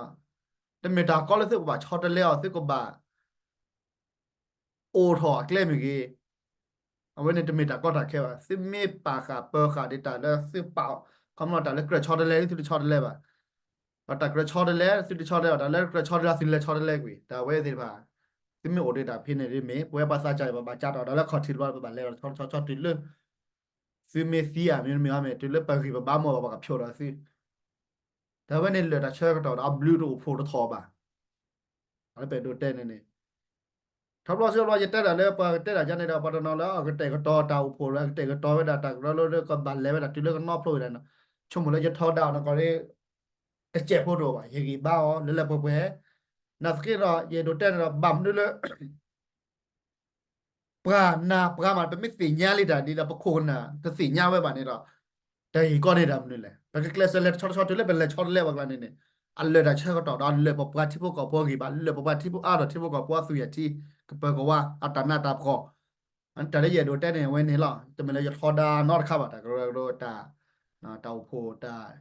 တမ့ၢ်တၢ်ကီလၢသုကဘၣ်ဆီတလဲအီၤ သုကဘၣ် အိၣ်ထီၣ်အကျဲမ့ၢ်ဂ့ၤ, အဝဲန့ၣ်တမ့ၢ်တၢ်ကီတၢ်ခဲဘၣ်. သုမ့ၢ်ပာ်ဃာ်ပၢဃာ်ဒ်တၢ်လၢသုပာ် ခီဖျိတၢ်လၢကြၢးဆီတလဲ သုတဆီတလဲဘၣ်. ဒီးတၢ်ကြၢးဆီတလဲ သုတဆီတလဲဘၣ်, တၢ်လၢကြၢးဆီတလဲ သုလဲၤဆီတလဲကွံာ် တၢ်ဝဲသ့ၣ်တဖၣ်. သုမ့ၢ်အိၣ်ဒံးတၢ်ဖဲန့ၣ်ဒ်မ့ၢ် ပဝဲပှၤသးစၢ်န့ၣ် ပဘၣ်ကးထီၣ်တၢ်လၢခီၣ်ထံးတဘျီ ပဘၣ်လဲၤဒီးဆီဆီဆီတုၤလၢ သုမ့ၢ်သံဧါ မ့တမ့ၢ်အီၤမ့ၢ် တုၤလၢပဂံၢ်ပဘါမ့ၢ်ဘၣ် ပှၤကဖျိးဒီးသု တၢ်ဝဲန့ၣ်လၢာ်တၢ်ဆၢကတီၢ်ဒီးအဘျုးတအိၣ်ဖှိၣ်တထီၣ်ဘၣ်. အလၢပအဲၣ်ဒိးတဲန့ၣ်န့ၣ် ထီဘိလီၤဆၢဘိလီၤ ယတဲတၢ်လၢပှၤကတဲတၢ်ယါန့ၣ်ဒီး ပှၤတနီၤလၢအကတဲာ်ကတီၤတၢ်အိၣ်ဖှိၣ်လၢ အကတဲာ်ကတီၤဝဲဒၣ်တၢ်ကရၢလၢကဘၣ်လဲၤဝဲဒၣ်တုၤလၢကနီဖျိဝဲဒၣ်န့ၣ် ဆိကမိၣ်လၢယထီဒါအီၤနီၢ်ကီၢ်လၢ တစဲးဖိတအိၣ်ဘၣ် ယဂံၢ်ဘါအီၤလၢလၢပှဲၤပှဲၤ. နာ်သက့ဒီး ယအဲၣ်ဒိးတဲန့ၣ်ဒီး ဘၣ်မနုၤလၢ ပှၤနၤပှၤမး ပမ့ၢ်သ့ၣ်ညါလံတၢ်ဒ်ဒီး ပခိၣ်ပနၢ်တသ့ၣ်ညါဝဲဘၣ်န့ၣ်ဒီး တၢ်ဂ့ၢ်ကီန့ၣ်တၢ်မနုၤလဲၣ်. ပကကျဲးစၢးလဲၤတဆီတဆီတုၤလၢပလဲၤဆီတလဲပှၤကျါန့ၣ်န့ၣ် အလၢာ်တၢ်ဆၢကတီၢ်ဒီး အလၢာ်ပပှၤထံဖိကီၢ်ဖိအဂံၢ်ဘါ လၢာ်ပပှၤထံဖိအါထီၣ်ထံဖိကီၢ်ဖိအသူၣ်ယၤထံ ကပၢၤကဝါ အတၢ်နးတၢ်ဖှီၣ် တၢ်လၢယအဲၣ်ဒိးတဲန့ၣ်ဝဲန့ၣ်လီၤ. တမ့ၢ်လၢယထီဒါနီတခါဘၣ် တၢ်ကရၢကရိတၢ် တၢ်အိၣ်ဖှိၣ်တၢ်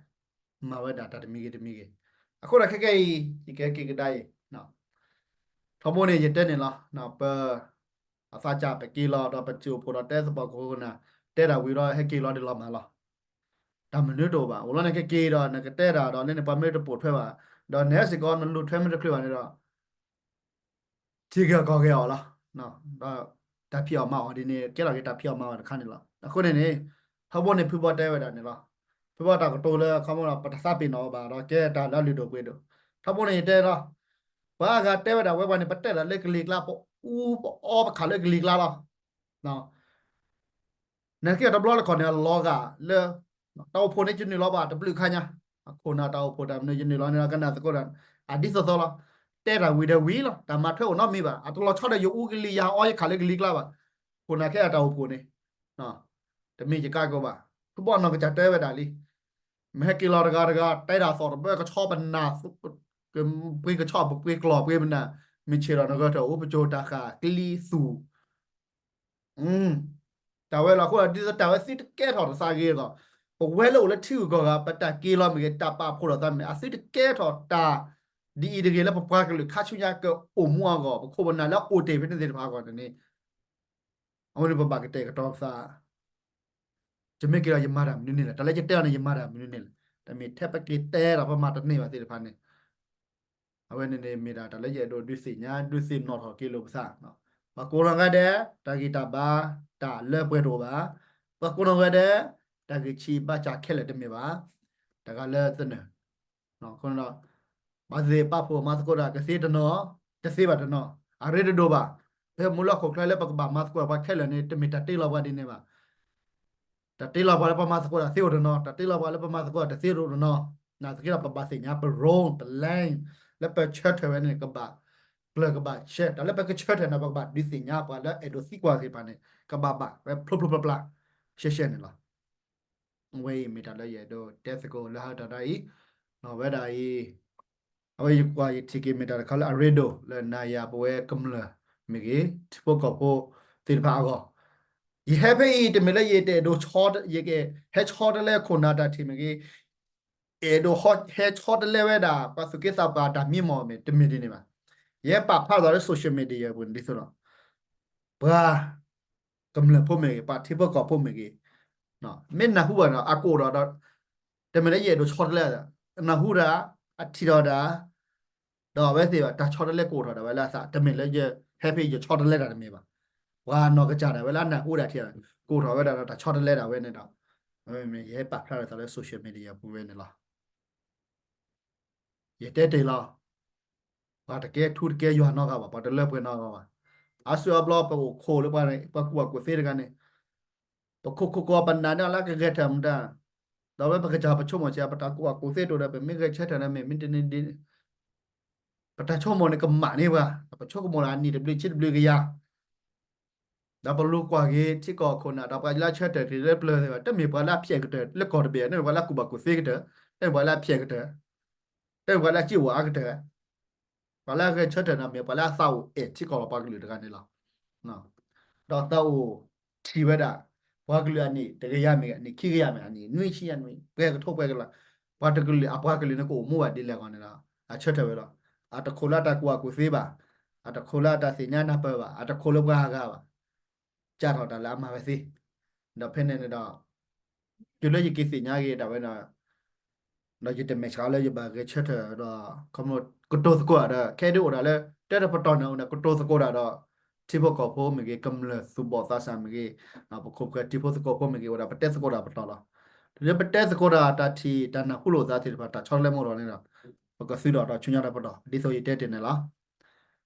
မၤဝဲဒၣ်တၢ်တမံၤဂ့ၤတမံၤဂ့ၤ. အဃိဒီးခဲကဲအံၤ ယကဟဲက့ၤကဒါအံၤ ထီဘိန့ၣ် ယတဲန့ၣ်လီၤ. ပ အသးစၢ်ပက့ၤလီၤဒီးပစၢၤအိၣ်ဖှိၣ်ဒီးတဲသပှၢ်ခိၣ်နၢ် တဲဒၣ်ဝံၤဒီးဟဲက့ၤလီၤဒီးလီၤမၢ်လီၤ. တၢ်မနုၤတအိၣ်ဘၣ်. အိၣ်လီၤန့ၣ်ကက့ၤဒီး နကတဲဒၣ်ဒီးလၢန့ၣ် ပှၤမ့ၢ်တပိာ်ထွဲဘၣ် ဒီးနဟဲစ့ၢ်ကီးနလူၤထွဲမ့ၢ်တချုးဘၣ်န့ၣ်ဒီး ထံဂ့ၤကီၢ်ဂ့ၤအီၤလီၤ. ဒီးတၢ်ဖံးအီၣ်မၤအီၣ်ဒ်န့ၣ် ကဲထီၣ်က့ၤတၢ်ဖံးအီၣ်မၤအီၣ်တခါန့ၣ်လီၤ. အဃိန့ၣ်န့ၣ် ထီဘိန့ၣ်ဖုဘီတဲဝဲဒၣ်န့ၣ်လီၤ. ဖုဘီတၢ်ကတိၤလၢခီမီဒီး ပတသးပ့ၤနီၣ်အီၤဘၣ်ဒီး ကဲတၢ်လၢအလုၢ်ဒိၣ်ပှ့ၤဒိၣ်. ထီဘိန့ၣ်ယတဲလီၤ. ပှၤအါဂၤတဲဝဲဒၣ်ဝဲပှၤန့ၣ် ပတဲဒၣ်လၢကလံၤကျါ ပအူပအီပခးလၢကလံၤကျါလီၤ. နက့ၤတဘျီလၢခီၣ်န့ၣ် အလီၤဂာ်လၢ တၢ်အိၣ်ဖှိၣ်န့ၣ် ယနုာ်လီၤဘၣ်တဘျုးခါညါ, အခိၣ်နၢ်တၢ်အိၣ်ဖှိၣ်တၢ်မနုၤ ယနုာ်လီၤန့ၣ်ဒီး ကနၣ်သကိးဒီး အဒ်သိးသိးလီၤ. တဲတၢ်ဝံၤဒီးဝံၤလီၤ, တၢ်မၤထွဲအိၣ်နီတမံၤဘၣ်, အတလီၤဆီဒီးယအူကလံၤယၤအီယခးလၢကလံၤကျါဘၣ်. ခိၣ်နၢ်ခဲအတၢ်အိၣ်ဖှိၣ်န့ၣ် တမ့ၢ်ယကါကီဘၣ်. ဖုဘီနီၢ်ကစၢ်တဲဝဲဒၣ်လံ, မ့ၢ်ဟဲက့ၤလီၤတဂၤတဂၤ တဲဒၣ်သီၣ်တဘၢ ကဆီပနၢ် ပှ့ၤကဆီ ပှ့ၤကျီၢ်ပှ့ၤပနၢ်, မ့ၢ်ဆ့ၣ်ဒီးနဂၢၢ်ထၢၣ်အိၣ် ပကၠိတၢ်ဃာ်ကျံသူၣ် တၢ်ဝဲလီၤအဃိ ဒ်သိးတၢ်ဝဲသုတကဲထီၣ်တသးဂ့ၤအဂီၢ်, ပဝဲလၢအိၣ်လၢထံဂုၤကီၢ်ဂၤ ပတၢ်က့ၤလီၤမ့ၢ်ဂ့ၤ တၢ်ပာ်ဖှိၣ်လိာ်သးမ့ၢ်ဂ့ၤ အသုတကဲထီၣ်တၢ်ဒ်အံၤတဂ့ၤ လၢပပှၤကလုာ်ခါဆူညါကအိၣ်မူအဂီၢ်, ပခိၣ်ပနၢ်လၢအအိၣ်တ့ၢ်ဖဲန့ၣ်သ့ၣ်တဖၣ်အဂီၢ်န့ၣ်န့ၣ်, အဝဲန့ၣ်ပဘၣ်ကတဲာ်ကတီၤပသး ယမ့ၢ်က့ၤလီၤ ယမၤတၢ်မနုၤန့ၣ်လဲၣ်, တၢ်လၢယတဲအီၤန့ၣ် ယမၤတၢ်မနုၤန့ၣ်လဲၣ်, တမ့ၢ်ထဲပက့ၤတဲဒီးပမၤတန့ၢ်ဘၣ်သ့ၣ်တဖၣ်န့ၣ်, အဝဲန့ၣ်န့ၣ်မ့ၢ်ဒၣ်တၢ်လၢယအဲၣ်ဒိးဒုးသ့ၣ်ညါ ဒုးသ့ၣ်နီၣ်ထီၣ်က့ၤလိာ်ပသး, ပ ပှၤကိးနီၢ်ဂၤဒဲး တၢ်ဂံၢ်တၢ်ဘါ တၢ်လၢပှဲၤတအိၣ်ဘၣ်. ပှၤကိးနီၢ်ဂၤဒဲး တၢ်ဂံၢ်ဆံးဘါစၢ်ခဲလၢာ်တမ့ၢ်ဘၣ်. တဂၤလၢသနၢၣ် အဃိဒီး ပှၤသ့ၣ်ပာ်ဖှိၣ်မၤသကိးတၢ်ကသ့တနီၤ, တသ့ဘၣ်တနီၤ, အရ့တဒိၣ်ဘၣ်. ဖဲမူလၢဟီၣ်ခိၣ်ချၢလၢပကဘၣ်မၤသကိးပှၤခဲလၢာ်န့ၣ် တမ့ၢ်တၢ်တ့လီၤပှၤဒ်န့ၣ်ဘၣ်. တၢ်တ့လီၤပှၤလၢပမၤသကိးတၢ်သ့အိၣ်တနီၤ, တၢ်တ့လီၤပှၤလၢပမၤသကိးတၢ်တသ့အိၣ်တနီၤ. နာ်သက့ဒီး ပဘၣ်သ့ၣ်ညါပရိၣ် ပလဲၣ် လၢပဆၢထၢၣ်ဝဲန့ၣ် ကဘၣ်ကျၢၤကဘၣ်ဆၢ, တၢ်လၢပကဆၢထၢၣ်န့ၣ် ပကဘၣ်ဒုးသ့ၣ်ညါပှၤလၢအဲၣ်ဒိးသံကွၢ်သ့ၣ်တဖၣ်န့ၣ် ကဘၣ်ဘၣ်ဝဲဖျိဖျိဖျါဖျါ ရှဲရှဲန့ၣ်လီၤ. အဝဲအံၤမ့ၢ်တၢ်လၢယအဲၣ်ဒိးတဲသကိးလၢဟါတၢ်ဒၣ်အံၤ, အဝဲယကွၢ်ယထံၣ်က့ၤမ့ၢ်တၢ်တခါလၢအရ့ဒိၣ်လၢနၤယၤပဝဲကမျၢၢ်မ့ၢ်ဂ့ၤ, ထံဖိကီၢ်ဖိသ့ၣ်တဖၣ်အဂီၢ်, ယဟဲဖဲအံၤ တမ့ၢ်လၢယတအဲၣ်ဒိးဆီ, ယကဟဲဆီတလဲခိၣ်နၢ်တၢ်ထံၣ်မ့ၢ်ဂ့ၤ, အဲၣ်ဒိးဟဲဆီတလဲဝဲဒၣ် ပှၤသူၣ်က့သးပှၢ်တၢ်မံမီၢ်မ့ၢ် တမ့ၢ်ဒ်န့ၣ်ဘၣ်. ယဟဲပာ်ဖျါသးလၢ social media အပူၤန့ၣ်ဒ်သိးဒီး ပှၤကမျၢၢ်ဖိမ့ၢ်ဂ့ၤ, ပှၤထံဖိကီၢ်ဖိမ့ၢ်ဂ့ၤ, မ့ၢ်နၢ်ဟူဘၣ်ဒီး အကအိၣ်ဒီး, တမ့ၢ်လၢယအဲၣ်ဒိးဆီတလဲ, နၢ်ဟူတၢ်, အထံၣ်ထီၣ်တၢ်, ဒီးအဝဲသ့ၣ်ဘၣ် တၢ်ဆီတလဲကအိၣ်ထီၣ်ဒၣ်ဝဲလၢအသး, တမ့ၢ်လၢယဟဲဖဲယဆီတလဲတၢ်တမ့ၢ်ဘၣ်. ပှၤနီၢ်ကစၢ်ဒၣ်ဝဲလၢအနၢ်ဟူဒၣ်ထံၣ်, ကအိၣ်ထီၣ်ဝဲဒၣ်ဒီးတၢ်ဆီတလဲဒၣ်ဝဲန့ၣ်ဒီး, ယဟဲပာ်ဖျါထီၣ်သးလၢ social media ပူၤဝဲန့ၣ်လီၤ. ယတဲတ့ၢ်လီၤ. ပှၤတကဲထူတကဲယွၤနီတဂၤဘၣ်, ပှၤတလၢပှဲၤနီတဂၤဘၣ်. အါစုအါဘျီပအိၣ်ခိးလၢပှၤ, ပှၤကူၣ်ဘၣ်ကူၣ်သ့တဂၤန့ၣ်, ပခိၣ်ခိၣ်ကီးပနာ်န့ၢ်အီၤလၢကဂဲၤထၢၣ်မတၤ, ဒီးဝဲပကစၢ်ပဆိကမိၣ်ဆံး ပတၢ်ကူၣ်ဘၣ်ကူၣ်သ့တအိၣ်ဒီး ပမ့ၢ်ဂဲၤဆၢထၢၣ်ဒီးမ့ၢ်မ့ၢ်တန့ၢ်ဒ် ပတၢ်ဆိကမိၣ်န့ၣ်ကမၣ်န့ၢ်ပှၤ, ပဆိကမိၣ်ဒီးအနံၣ်တဘျုးဆံတဘျုးကယၤ ဒီးပလူၤကွၢ်က့ၤ ထံကီၢ်ခိၣ်နၢ် ဒီးပှၤလၢဆၢထၢၣ်က့ၤလၢပျၢၤသ့ၣ်တဖၣ် တမ့ၢ်ပှၤလၢအဖျဲးကတၢၢ်လၢကီၢ်တဘ့ၣ်, တမ့ၢ်ပှၤလၢအကူၣ်ဘၣ်ကူၣ်သ့ကတၢၢ်, တမ့ၢ်ပှၤလၢအဖျဲးကတၢၢ်, တမ့ၢ်ပှၤလၢအစံၣ်အိၣ်အါကတၢၢ်, ပှၤလၢအဂဲၤဆၢထၢၣ်န့ၣ် မ့ၢ်ပှၤလၢအသးအိၣ်အဲၣ်ထံကီၢ်လီၤပှၤကလုာ်တဂၤန့ၣ်လီၤ. ဒီးသးအိၣ်ထံၣ်ဝဲဒၣ် ပှၤကလုာ်အနံၣ်တကယၤမ့ၢ်ဂ့ၤ, အနံၣ်ခံကယၤမ့ၢ်ဂ့ၤ, အနံၣ်နွံဆံယၤနွံ, ပှဲၤကထိပှဲၤကလး, ပှၤတကလုာ် အပှၤကလုာ်န့ၣ်ကအိၣ်မူဘၣ်ဒ်လဲၣ်ဂီၢ်န့ၣ်ဒီး အဆၢထၢၣ်ဝဲလီၤ. အတခိးလၢအတၢ်ကူၣ်ဘၣ်ကူၣ်သ့ဘၣ်, အတခိးလၢအတၢ်သ့ၣ်ညါနၢ်ပၢၢ်ဘၣ်, အတခိးလၢပှၤအဂၤဘၣ်, ကးထီၣ်တၢ်လၢအမၤဝဲသ့. ဒီးဖဲန့ၣ်န့ၣ်ဒီး တုၤလၢယက့ၤသ့ၣ်ညါက့ၤဒၣ်ဝဲန့ၣ် ဒီးယတမဲာ်ဆှးလၢယဘၣ်ဂဲၤဆၢထၢၣ်ဒီး ခီဖျိကတိၤသကိးဒီး ခဲဒ်အိၣ်ဒၣ်လၢ တဲတပတီၢ်န့ၣ် အိၣ်န့ၣ် ကတိၤသကိးဒၣ်ဒီး ထံဖိကီၢ်ဖိမ့ၢ်ဂ့ၤ, ကမျၢၢ်သူၣ်ဘီၣ်သးစၢ်မ့ၢ်ဂ့ၤ, ပခိၣ်ပဃၢၤထံဖိသကိးဖိမ့ၢ်ဂ့ၤ အိၣ်ဒၣ်ပတဲသကိးတၢ်ပတီၢ်လီၤ. တုၤလၢပတဲသကိးတၢ် တၢ်ထံၣ်တၢ်နၢ်ဟူလိာ်သးသ့ၣ်တဖၣ် တၢ်ဆီတလဲမ့ၢ်အိၣ်ထီၣ်န့ၣ်ဒီး ပကသုးဒီးတၢ်ဆူညါတၢ်ပတီၢ် ဒ်သိးယတဲတ့ၢ်န့ၣ်လီၤ.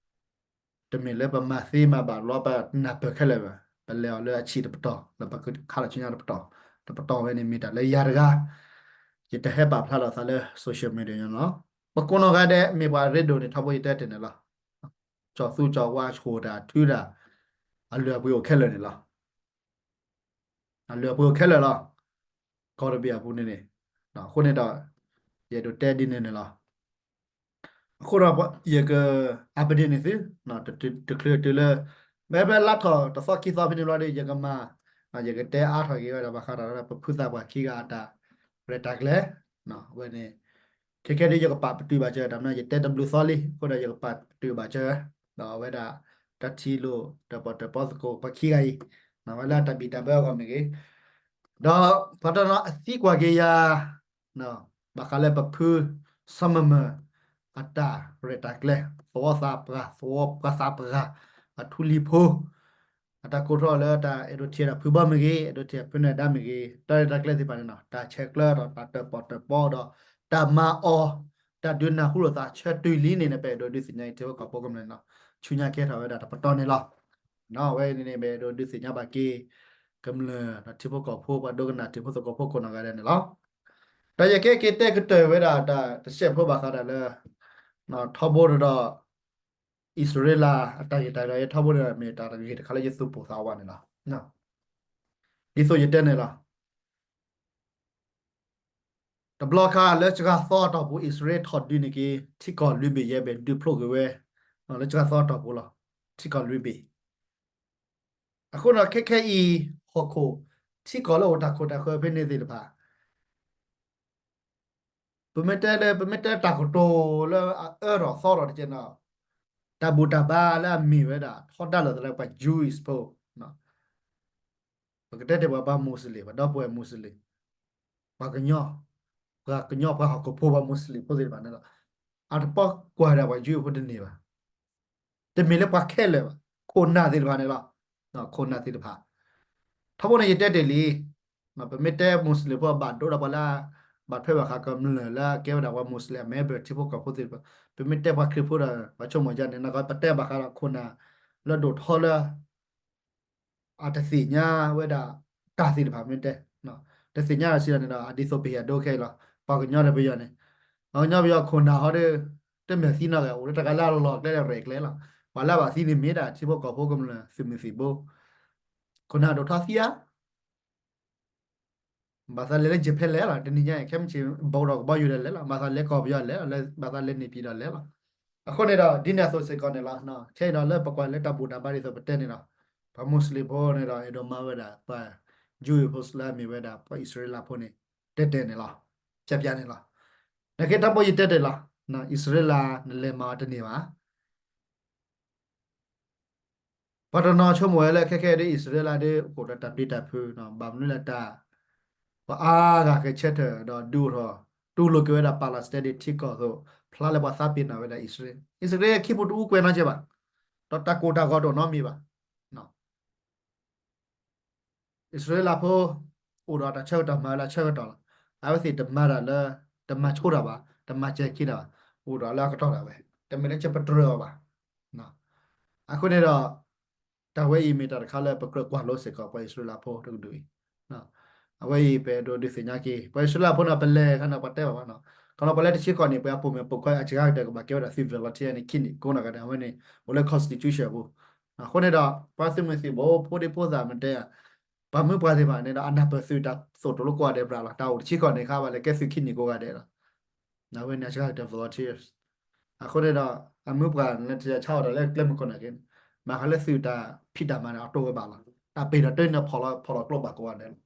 တမ့ၢ်လၢပမၤသ့မၤဘၣ်လီၤ ပနၢ်ပၢၢ်ခဲလၢာ်ဘၣ်, ပလဲၤအီၤလၢအဆံးတပတီၢ် လၢပကခးလီၤဆူညါတပတီၢ်, တပတီၢ်ဝဲန့ၣ်မ့ၢ်တၢ်လၢယၤတဂၤ, ယတဟဲပာ်ဖျါလီၤသးလၢ social media န့ၣ်လီၤ. ပကိးနီၢ်ဂၤဒဲး မ့ၢ်ပှၤအရ့ဒိၣ်န့ၣ် ထီဘိယတဲတ့ၢ်န့ၣ်လီၤ. ကၠီၤသူကၠီၤဝါ ဃိာ်တၢ်ထုတၢ် အလုၢ်အပှ့ၤအိၣ်ခဲလၢာ်န့ၣ်လီၤ. အလုၢ်အပှ့ၤအိၣ်ခဲလၢာ်လီၤ. ကီၢ်တဘ့ၣ်အပူၤန့ၣ်န့ၣ်, အဃိန့ၣ်ဒီး ယအဲၣ်ဒိးတဲဒ်န့ၣ်န့ၣ်လီၤ. အဃိဒီး ယက update န့ၢ်သု, တချုးတုၤလၢ မ့ၢ်ဖဲလါထီၣ်တသီခံသီဖဲန့ၣ်ဘျီဒီး ယကမၤ, ယကတဲအါထီၣ်က့ၤဝဲဒၣ် ဘၣ်ဃးဒီးပဖုသးပှၢ်ခံဂၤအတၢ်ရဲၣ်တၢ်ကျဲၤ, ဝဲန့ၣ် ခဲခဲဒ်ယကပာ်ပတုာ်ဘၣ်စၢၤ တၢ်မနုၤ ယတဲတဘျုးသီလံ အဃိဒီးယကပာ်ပတုာ်ဘၣ်စၢၤ, ဒီးအဝဲဒၣ်တၢ်ထံၣ်လိာ်တၢ်ပီၣ်တၢ်ပီသကိးပှၤခံဂၤအံၤ, ဝဲလၢအတၢ်ဘံၣ်တၢ်ဘၢအဂီၢ်မ့ၢ်ဂ့ၤ, ဒီးပှၤတနီၤအသံကွၢ်က့ၤယၤ ဘၣ်ဃးလၢပဖု စီၤမၢၢ်မၢၢ် အတၢ်ရဲၣ်တၢ်ကျဲၤ သဝီသးပှၢ် သဝီပှၤသးပှၢ် အထူလံၤဖိ အတၢ်ကိးထီၣ်လၢတၢ်အဲၣ်ဒိးထံၣ်တၢ်ဖုဘီမ့ၢ်ဂ့ၤ အဲၣ်ဒိးထံၣ်တၢ်ဖုနၢၤဒါမ့ၢ်ဂ့ၤ တၢ်ရဲၣ်တၢ်ကျဲၤသ့ၣ်တဖၣ်န့ၣ်လီၤ. တၢ်ဆဲးကျၢဒီးတၢ်တၢၣ်ပီၣ်တၢၣ်ပီဒီး တၢ်မၤအီၤ တၢ်ဒုးနၢ်ဟူလိာ်သးဆၢတုၤလံန့ၣ်န့ၣ် ပအဲၣ်ဒိးဒုးသ့ၣ်ညါအံၤ ထံဖိကီၢ်ဖိကမျၢၢ်န့ၣ်လီၤ. ဆူညါကဲထီၣ်ဝဲဒၣ်တပတီၢ်န့ၣ်လီၤ. အဝဲန့ၣ်န့ၣ် ပအဲၣ်ဒိးဒုးသ့ၣ်ညါဘၣ်က့ၤ ကမျၢၢ်ဒီးထံဖိကီၢ်ဖိ ပှၤဒိကနၣ်ထံဖိသကိးဖိကိးနီၢ်ဂၤဒဲးန့ၣ်လီၤ. ဒီးယကဲက့ၤတဲကတၢၢ်ဝဲဒၣ်တၢ်တစဲးဖိဘၣ်ဃးဒီးလၢ ထီဘိဒီး အံၣ်စရ့လးအတၢ်ဂ့ၢ်တၢ်ကျိၤအံၤ ထီဘိန့ၣ်မ့ၢ်တၢ်ဂ့ၢ်တခါလၢယသူၣ်ပိၢ်သးဝးန့ၣ်လီၤ. ဒ်သိးယတဲန့ၣ်လီၤ. တဘျီခါလၢစှၤသီအတီၢ်ပူၤ အံၣ်စရ့လးထီၣ်ဒုးန့ၢ်က့ၤ ထံကီၢ်လွံၢ်ဘ့ၣ်ယဲၢ်ဘ့ၣ် ဒုးဖျိကွံာ်ဝဲ လၢစှၤသီအတီၢ်ပူၤလီၤ. ထံကီၢ်လွံၢ်ဘ့ၣ် အဃိဒီးခဲခဲအံၤ ဟီၣ်ခိၣ် ထံကီၢ်လၢအိၣ်တၢ်ခိၣ်တၢ်ဃၢၤဖဲန့ၣ်သ့ၣ်တဖၣ် ပမ့ၢ်တဲလၢ ပမ့ၢ်တဲတၢ်ကတိၤလၢအအၢထီၣ်သီထီၣ်တက့ၢ်န့ၣ်, တၢ်ဘူၣ်တၢ်ဘါလၢအမ့ၢ်ဝဲဒၣ် ထီဒါလိာ်သးလၢပှၤ Jewish ဖိ ပကတဲတဲပှၤ ပှၤ Muslim ပှၤဒီပုၢ်ဝဲၢ် Muslim ပှၤကညီ ပှၤကညီ ပှၤဟီၣ်ခိၣ်ဖိ ပှၤ Muslim ဖိသ့ၣ်တဖၣ်န့ၣ်ဒီး အတပီၢ်ကွၢ်ဒၣ်ပှၤ Jew ဖိတန့ၢ်ဘၣ်. တမ့ၢ်လၢပှၤခဲလၢာ်ဘၣ်. ခိၣ်နၢ်သ့ၣ်တဖၣ်န့ၣ်လီၤ. ခိၣ်နၢ်သ့ၣ်တဖၣ် ထီဘိန့ၣ် ယတဲတ့ၢ်လံ, ပမ့ၢ်တဲ Muslim ဖိဘၣ်ဒိဒီးပှၤလၢ ဘၣ်ထွဲဘၣ်ဃးကမျၢၢ်လၢအကဲဝဲဒၣ်ပှၤ Muslim အ member ထံဖိကီၢ်ဖိသ့ၣ်တဖၣ်, ပမ့ၢ်တဲပှၤခရံာ်ဖိဒီး ပှၤဆိကမိၣ်ဒ်န့ၣ် နကပတဲဘၣ်ဃးဒီးခိၣ်နၢ်လၢဒိၣ်ထီလၢ အတသ့ၣ်ညါဝဲဒၣ်တၢ်သ့ၣ်တဖၣ် မ့ၢ်တဲ, တသ့ၣ်ညါတၢ်စံးတၢ်န့ၣ်ဒီး အဒ်သိးပဟ့ၣ်အဒိခဲအံၤလီၤ. ပှၤကညီဒီးပယီၤန့ၣ်, ပှၤကညီပယီၤခိၣ်နၢ်ဟီဒီး တမ့ၢ်သံနီၢ်ဂၤ အိၣ်လၢတဂၤလၢအလီၢ်ကျဲလၢရဲၣ်ကျဲလီၤ. ပှၤလၢအဘၣ်သံန့ၣ်မ့ၢ်ဒၣ်ထံဖိကီၢ်ဖိကမျၢၢ်သုးမုၢ်သံၣ်ဘိ, ခိၣ်နၢ်ဒိၣ်ထီသံဧါ ဘၣ်သးလဲၤလၢ Japan လဲၤလီၤ, တနံၤညါအံၤ ခဲမုၢ်ဆ့ၣ် ဘီဒီးကဘီယူၤဒီးလဲၤလီၤ, ဘၣ်သးလဲၤကီၢ်ပယီၤလဲၤလီၤ, ဘၣ်သးလဲၤန့ၣ်ပံၤဒီးလဲၤလီၤ. အဃိန့ၣ်ဒီး ဒ်န့ၣ်အသိးစ့ၢ်ကီးန့ၣ်လီၤ. ခဲအံၤဒီးလၢပကွၢ်လၢတၢ်ဘူၣ်တၢ်ဘါဒ်သိးပတဲန့ၣ်ဒီး ပှၤ Muslim ဖိန့ၣ်ဒီး အဲၣ်ဒိးမၤဝဲဒၣ်ပှၤ Jewish ဖိလၢအမ့ၢ်ဝဲဒၣ်ပှၤအံၣ်စရ့လးဖိန့ၣ် တဲတဲန့ၣ်လီၤ, ပျဲပျဲန့ၣ်လီၤ. နကဲတၢ်ဘီယတဲတဲလီၤ, အံၣ်စရ့လးနလဲၤမၤအီၤတန့ၢ်ဘၣ် ပှၤတနီၤဆိကမိၣ်ဝဲလၢခဲခဲဒ်အံၣ်စရ့လးဒီး အိၣ်ဒီးတၢ်ပျံၤတၢ်ဖုး, ဘၣ်မနုၤလၢတၢ် ပှၤအါဂၤကဆၢထၢၣ်ဒီးဒုးအိၣ်ထီၣ် တူၢ်လိာ်က့ၤဝဲဒၣ် Palestine ဒ်ထံကီၢ်အသိး, ဖျါလၢပှၤသးပ့ၤနီၣ်ဝဲဒၣ်အံၣ်စရ့လး, အံၣ်စရ့လးခံပူၤတအူကွဲးနီတစဲးဘၣ်, ဒီးတၢ်ကိၢ်တၢ်ဂီၤတအိၣ်နီတမံၤဘၣ်. အံၣ်စရ့လးဖိ အိၣ်ဒီးတၢ်ဆၢကတီၢ်မၤဝဲလၢအဆၢကတီၢ်လီၤ. အဝဲသ့ၣ်တမၤတၢ်လၢ တမၤဆိတၢ်ဘၣ်, တမၤစဲၤခံတၢ်ဘၣ်, အိၣ်ဒီးလၢအကတီၢ်ဒၣ်ဝဲ, တမ့ၢ်လၢဆၢပတြၢၤအီၤဘၣ်. အဃိန့ၣ်ဒီး တၢ်ဝဲအံၤမ့ၢ်တၢ်တခါလၢပကြၢးကွၢ်လိစ့ၢ်ကီးပှၤအံၣ်စရ့လးဖိတကဒုအံၤ အဝဲအံၤပအဲၣ်ဒိးဒုးသ့ၣ်ညါက့ၤ ပှၤအံၣ်စရ့လးဖိန့ၣ် ပလဲၤခါန့ၣ် ပှၤတဲဘၣ်ဘၣ်နီၤ, ခီဖျိပှၤလၢတဆံဃိးန့ၣ် ပှၤပိာ်မုၣ်ပိာ်ခွါအစှၤကတၢၢ်ကဘၣ်ကဲဝဲဒၣ်သုး volunteer န့ၣ် ခံနံၣ်ကိးနီၢ်ဂၤဒဲး အဝဲန့ၣ် အိၣ်လၢ constitution အပူၤ, အဃိန့ၣ်ဒီး ပှၤသုးမုၢ်သံၣ်ဘိဖိဒံဖိသၣ်မ့ၢ်တဲ ပှၤမုၢ်ပှၢ်သ့ၣ်တဖၣ်န့ၣ်ဒီး အနၢ်ပၢၢ်သုးတၢ်သိၣ်တလိကိးဂၤဒဲးဘၣ်လီၤ, တၢ်အိၣ်တဆံဃိးန့ၣ်ခါဘၣ်လဲၣ် ကဲသုးခံနံၣ်ကိးဂၤဒဲးလီၤ. အဝဲန့ၣ်အစှၤကတၢၢ် volunteers အဃိန့ၣ်ဒီး အမုၢ်ပှၢ်လၢတဆါအီၤဒီးလၢကျဲမုၢ်ခိၣ်န့ၣ်က့ၤ မၤဃးလၢသုးတၢ်ဖံးတၢ်မၤန့ၣ် အတိၢ်ဝဲဘၣ်လီၤ, တၢ်ပ့ၤဒီးတၢ်န့ၣ်ဖီၣ်လီၤကျိဘၣ်ကိးဂၤဒဲးလီၤ.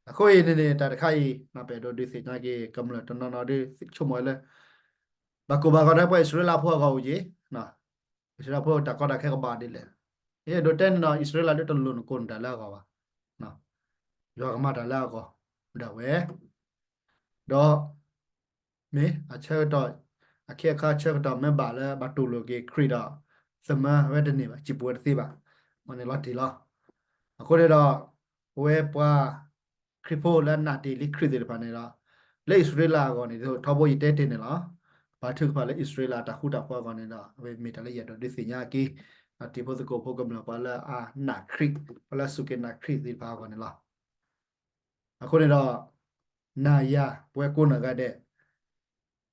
အဃိအံၤန့ၣ်န့ၣ် တၢ်တခါအံၤ ပအဲၣ်ဒိးဒုးသ့ၣ်ညါက့ၤ ကမျၢၢ်တနီၤနီၤဒီး ဆိကမိၣ်ဝဲလၢ ဘၣ်ကိၢ်ဘၣ်ဂီၤဒီးပှၤအံၣ်စရ့လးဖိအဂီၢ်အိၣ်က့ၤ အံၣ်စရ့လးဖိတၢ်ကီတၢ်ခဲကဘၣ်ဒ်လဲၣ်. ယအဲၣ်ဒိးတဲန့ၣ်ဒီး အံၣ်စရ့လးဒ်တလိၣ်နကိးနတၢ်လၢအဂီၢ်ဘၣ်, ယွၤကမၤတၢ်လၢအဂီၢ်ဒၣ်ဝဲ, ဒီး မ့ၢ်အဆၢကတီၢ် အခ့အခါဆၢကတီၢ်မ့ၢ်ဘၣ်လၢဘၣ်တူၢ်လိာ်က့ၤခရံာ်ဒီး သမၢဝဲတန့ၢ်ဘၣ် စံာ်ပူၤဝဲတသ့ဘၣ်, အန့ၣ်လီၤတံၢ်လီၤ. အဃိန့ၣ်ဒီး ပဝဲပှၤ ခရံာ်ဖိလၢအနာ်တ့ၢ်လံခရံာ်သ့ၣ်တဖၣ်န့ၣ်ဒီး လၢအံၣ်စရ့လးအဂီၢ်န့ၣ် ထီဘိယတဲတ့ၢ်န့ၣ်လီၤ. ပှၤထုကဖၣ်လၢအံၣ်စရ့လးတၢ်ဃူတၢ်ဖိးအဂီၢ်န့ၣ်ဒီး အဝဲမ့ၢ်တၢ်လၢယအဲၣ်ဒိးဒုးသ့ၣ်ညါက့ၤ တံၤဖိသကိးဖိကမျၢၢ်ပှၤလၢအနာ်ခရံာ် ပှၤလၢအစူၢ်က့ၤနာ်ခရံာ်သ့ၣ်တဖၣ်အဂီၢ်န့ၣ်လီၤ. အဃိန့ၣ်ဒီး နၤယၤ ပဝဲကိးနီၢ်ဂၤဒဲး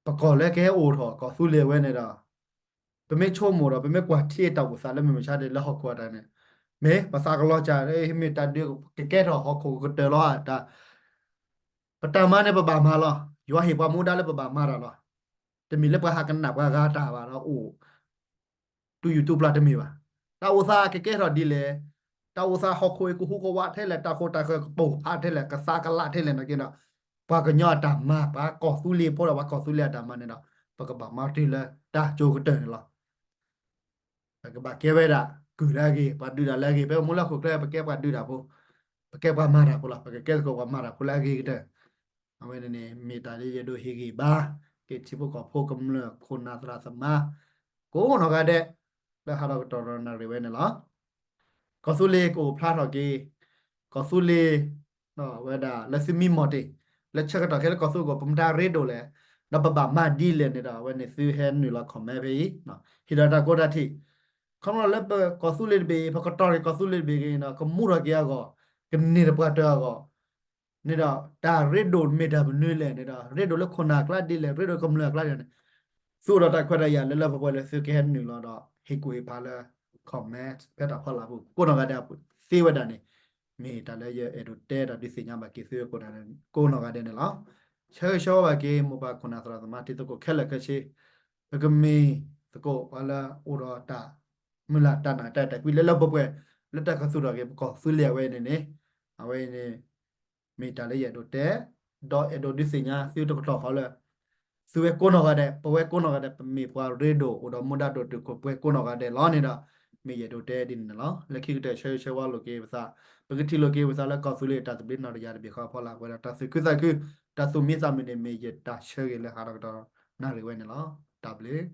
ပကီၢ်လၢကဟဲအိၣ်ထီၣ်ကီၢ်သူလ့ၤဝဲန့ၣ်ဒီး ပမ့ၢ်ဆိကမိၣ်ဒီး ပမ့ၢ်ကွၢ်ထံတၢ်အိၣ်သးလၢမုၢ်မဆါဒ်လၢဟီၣ်ခိၣ်အတၢ်န့ၣ် မ့ၢ်ပသးကလီၤစၢ် မ့ၢ်တၢ်ဒုးကကဲထီၣ်ဟီၣ်ခိၣ်ကတၢၢ်လီၤဧါ. ပတၢ်မၤန့ၣ်ပဘၣ်မၤလီၤ. ယွၤဟ့ၣ်ပှၤမူဒါလၢပဘၣ်မၤတၢ်လီၤ. တမ့ၢ်လၢပှၤဟးကနၣ်ပှၤဂၤတၢ်ဘၣ်ဒီးအိၣ် တူၢ်ယူၢ်တူၢ်ပျၢ်တမ့ၢ်ဘၣ်. တၢ်အိၣ်သးကကဲထီၣ်ဒ်လဲၣ်, တၢ်အိၣ်သးဟီၣ်ခိၣ်အံၤကဟူးကဝးထဲလဲၣ်, တၢ်ဃိတၢ်ဃၢၤကပိာ်ဖးထဲလဲၣ်, ကသးကလးထဲလဲၣ်နာ်က့ဒီး ပှၤကညီအတၢ်မၤ ပှၤကီၢ်သူလ့ၤဖိဒီးပှၤကီၢ်သူလ့ၤအတၢ်မၤန့ၣ်ဒီး ပကဘၣ်မၤတုၤလၢတၢ်ကၠိကတၢၢ်န့ၣ်လီၤ. ပကဘၣ်ကဲဝဲဒၣ် ကုၢ်လၢအဂ့ၤ, ပှၤဒုးတၢ်လၢအဂ့ၤ, ပမူလၢဟီၣ်ခိၣ်ချၢ ပကဲပှၤဒုးတၢ်ဖိ, ပကဲပှၤမၤတၢ်ဖိလီၤ, ပကကဲသကိးပှၤမၤတၢ်ဖိလၢအဂ့ၤကတၢၢ်. အဝဲန့ၣ်န့ၣ် မ့ၢ်တၢ်လၢယအဲၣ်ဒိးဟ့ၣ်ဂံၢ်ဘါ က့ၤထံဖိကီၢ်ဖိကမျၢၢ်ခိၣ်နၢ်သရၣ်သမါ ကိးနီၢ်ဂၤဒဲး လၢဟးထီၣ်ကတီၢ်ဒီးနၣ်ရံၣ်ဝဲန့ၣ်လီၤ. ကီၢ်သူလ့ၤကအိၣ်ဖျါထီၣ်က့ၤ, ကီၢ်သူလ့ၤ ဝဲဒၣ်လၢသုမံမီၢ်တ့ၢ် လၢဆၢကတီၢ်ခဲလၢကီၢ်သူလ့ၤကအိၣ် ပမတၤရ့ဒိၣ်လဲၣ်, ဒီးပဘၣ်မၤဒ်လဲၣ်န့ၣ်ဒီး အဝဲန့ၣ်သုဟဲနုာ်လီၤ comment ဖဲအံၤ, ဟ့ၣ်ဒီးတၢ်ကိးတၢ်ထံၣ်, ခီဖျိလၢပကီၢ်သူလ့ၤတဘ့ၣ်အံၤ ပကတီၢ်က့ၤကီၢ်သူလ့ၤတဘ့ၣ်အံၤဒီး ကမူထီၣ်က့ၤအဂီၢ်, ကန့ၢ်တပှၢ်တၢၢ်အဂီၢ် န့ၣ်ဒီး တၢ်ရ့ဒိၣ်မ့ၢ်တၢ်မနုၤလဲၣ်န့ၣ်ဒီး ရ့ဒိၣ်လၢခိၣ်နၢ်အကျါဒ်လဲၣ်, ရ့ဒိၣ်ကမျၢၢ်အကျါဒ်န့ၣ်, သုအိၣ်ဒီးတၢ်ခွဲးတၢ်ယာ်လၢလၢပှဲၤပှဲၤလၢသုကဟဲနုာ်လီၤဒီး ဟ့ၣ်ကူၣ်ဟ့ၣ်ဖးလၢ comment ဖဲတၢ်ဖီလာ်ပူၤ ကိးနီၢ်ဂၤဒဲးအပူၤသ့ဝဲဒၣ်န့ၣ်, မ့ၢ်တၢ်လၢယအဲၣ်ဒိးတဲဒီးဒုးသ့ၣ်ညါဘၣ်က့ၤသုကိးနီၢ်ဂၤဒဲးန့ၣ်လီၤ. ဆၢဂ့ၤဆၢဝါဘၣ်က့ၤ မိၢ်ပၢ်ခိၣ်နၢ်သရၣ်သမါ တံၤသကိးခဲလၢာ်ခဲဆ့, ပကမ့ၢ်သကိးပှၤလၢအိၣ်ဒီးတၢ် မုၢ်လၢ်တၢ်နာ်တၢ်အဲၣ်တၢ်ကွံလၢလၢပှဲၤပှဲၤ လၢတၢ်ကသူၣ်ထီၣ်က့ၤပကီၢ်သူလ့ၤအဝဲန့ၣ်န့ၣ်, အဝဲန့ၣ် မ့ၢ်တၢ်လၢယအဲၣ်ဒိးတဲ, ဒီးအဲၣ်ဒိးဒုးသ့ၣ်ညါသုတကတီၢ်ဃီလၢ သုဝဲကိးနီၢ်ဂၤဒဲး, ပဝဲကိးနီၢ်ဂၤဒဲး ပမ့ၢ်ပှၤရ့ဒိၣ်အိၣ်ဒီးမူဒါဒိၣ်တုာ်ခိၣ်ပှဲၤကိးနီၢ်ဂၤဒဲးလီၤန့ၣ်ဒီး, မ့ၢ်ယအဲၣ်ဒိးတဲဒ်န့ၣ်န့ၣ်လီၤ. လၢခံကတၢၢ်ဆၢဂ့ၤဆၢဝါလိာ်က့ၤပသး, ပကထံၣ်လိာ်က့ၤပသးလၢကီၢ်သူလ့ၤတၢ်သဘျ့နီၣ်တယၢ်တဘ့ၣ်ဃီအဖီလာ် ပဝဲဒၣ်တၢ်သူၣ်ခုသးခု, တၢ်သူၣ်မံသးမုာ်န့ၣ် မ့ၢ်ယတၢ်ဆၢဂ့ၤလၢဟးထီၣ်ကတီၢ်နၣ်ရံၣ်ဝဲန့ၣ်လီၤ. တၢ်ဘျုး